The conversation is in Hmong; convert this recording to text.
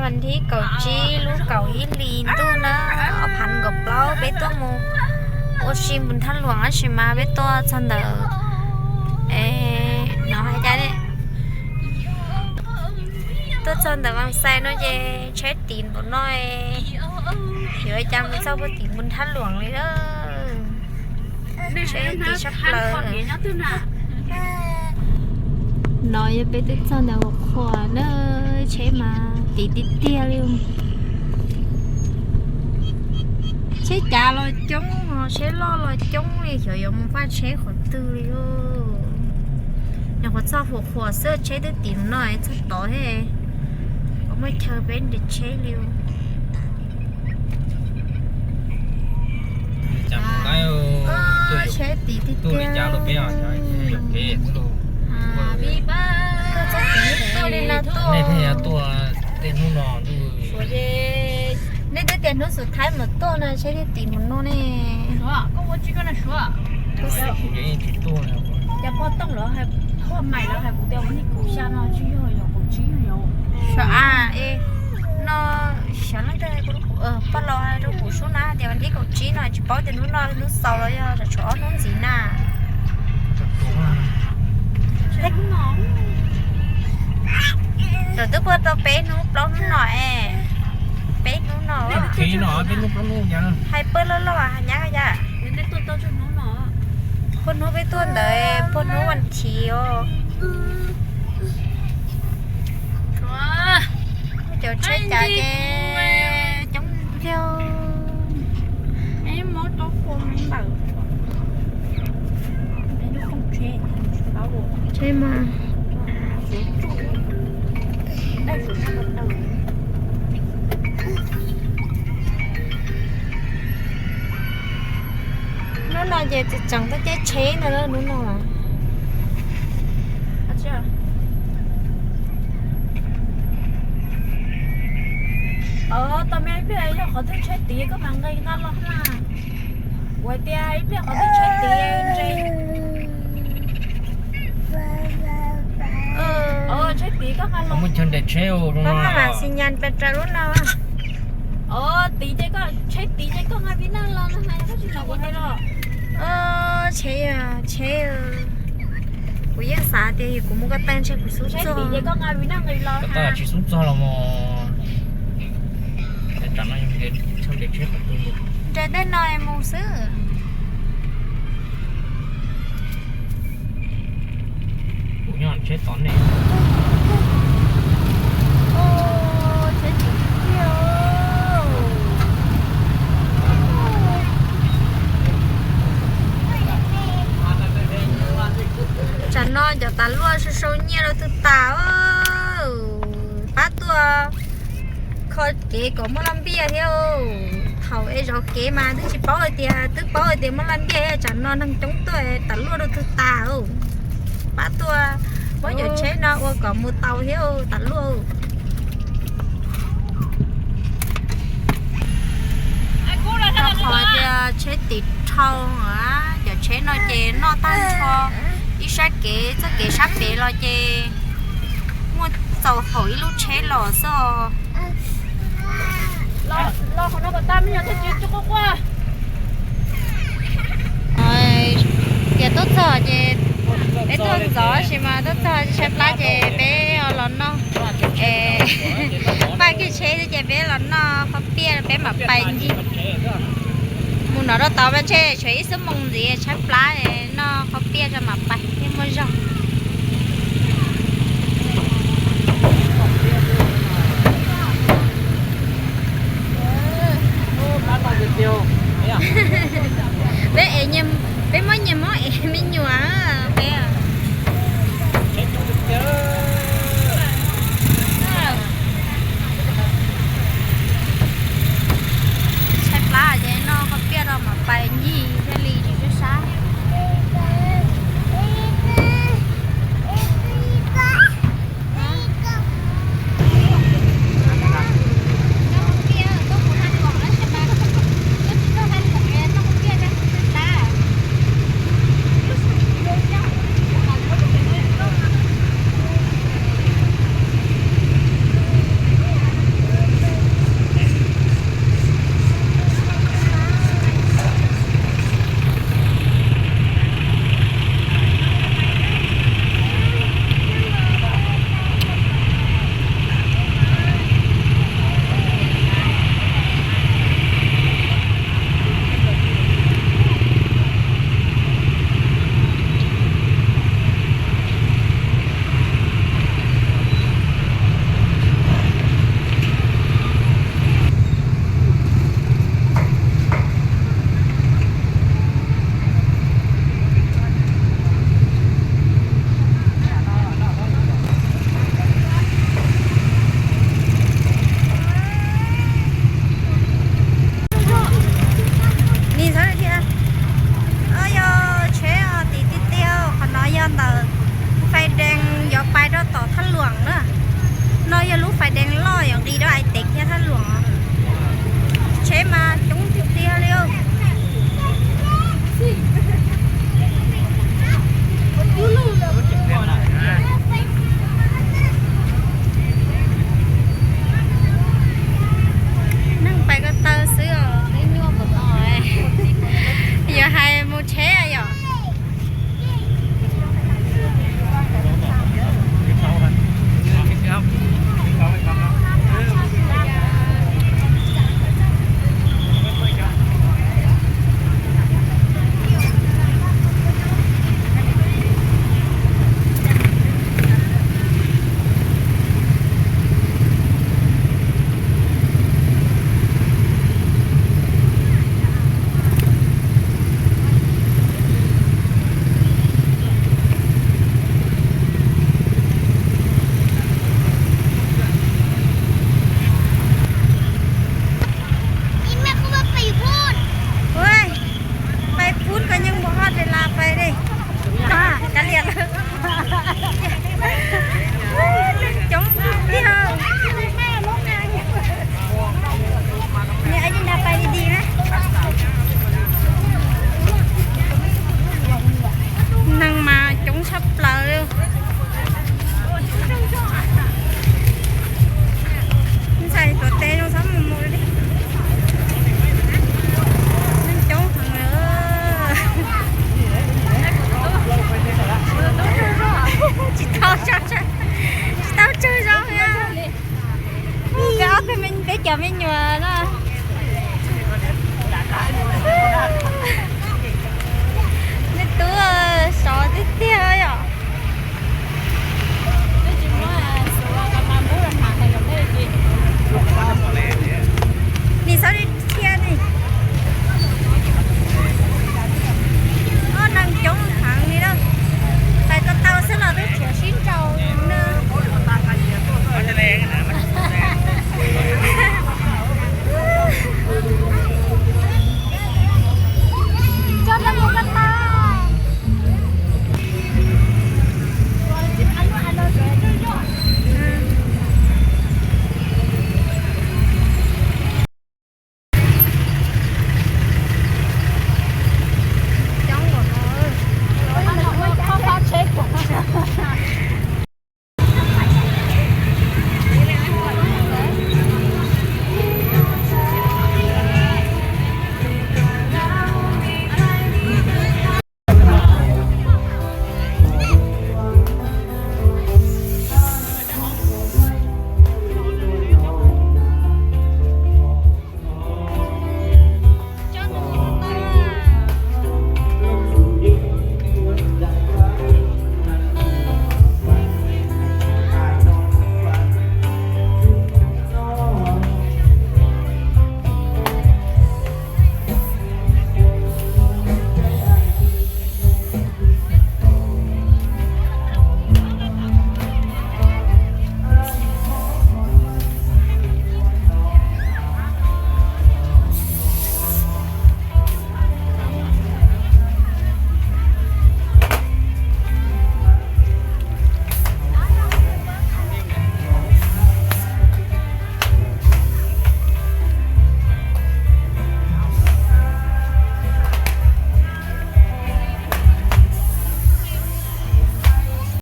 Vas thib kaum tsib lub kaum ib hlis ntuj na, ob phav kaum plaub peb tuaj mus ua si Npus Thaj Luam tab sis mas peb tuaj txog ntawm, no hais cas, tuaj txog ntawm Vas Xais no ces tsheb tiv npaum no, yuav cas mus txog puag tim Npus Thaj Luam li. Tsheb tiv tshaj plaws. No yog peb twb txog ntawm Vam Khuam na, tsheb mas tiv tiag tiag li. Tsheb cav los coob, tsheb loj los coob li, xyov yuav mus faj tsheb qhov twg li. Nyuam qhuav txog Vam Khuam xwb tsheb twb tiv no txog tod thiab, muaj chaw peb nres tsheb li. Tsheb tiv tiag tiag. Tuaj txog tiv tuaj li no tuaj. Nej twb tias hnub xub thaib mas tuaj no tsheb thiaj tiv mus no ne. Suav a, no xyov leej twg, poj laus hais rau kuv sub na tias vas thib kaum tsib no tsis paub tias hnub no hnub xaus los yog tsam tshuav ob hnub ntxiv na. Thaum twb puag tau peb hnub plaub hnub no es, peb hnub no. Hais pawg loj loj hais nyab yam. Puag hnub peb tuaj ntawd puag hnub vas thiv os. Cov tsheb cav ces coob tiag. Tsheb mas hnub no ces tseem tseem tuaj caij tsheb no hnub no. Tau me pliag yog qhov twg tsheb tiv koj mam nqis nqa los na. Kuv hais tias ib pliag qhov twg tsheb tiv nqis. Tsheb tiv koj nqa los. Muaj chaw nres tsheb, koj nqa mam xis nyas pes raws lub no. Tiv ces koj tsheb tiv ces koj nqa Viv Naj los no, koj tsis los kuv hais los. Tsheb, tsheb, kuv yeej xav tias yog kuv muab koj teej ntshe kuv xub txog. Koj tsis xub txog los mas. Nres tej no mus xwb. Kuv nyob tsheb tom nej. Tsam no cov tas luaj sau sau nyiaj rau twg tas. Pab tuaj kho kev kom muaj laj npiaj thiab. Thaum es zov kev mas twb tsis paub hais tias, twb paub hais tias muaj laj npiaj, tsam no neeg coob tuaj tas luaj rau twg tas. Pab tuaj muab cov tsheb no ua kom mus tau thiab tas luaj. Qhov tias tsheb tiv dhau, cov tsheb no ces noj tag nrho ib sab kev, txoj kev sab pem los ces muaj txaus haum ib lub tsheb los xwb. Tias tuaj txog ces peb tuaj ntxov tab sis mas tuaj txog tshaib plab ces peb los noj. Npaj kiag tsheb xwb ces peb los noj qhov piaj peb mam pais ncig. Mus no rau tod mas ntshe tshuav ib xuab moos ntxiv tshaib plab, noj qhov piaj tso mam pais thiaj muaj zog. Peb es, peb muab nyias mob es me nyuam peb. Tshaib plab ces noj qhov piaj rau mam pais ncig thiaj li tsis sab sab. Me nyuam no, nej tub sov tiag tiag yom.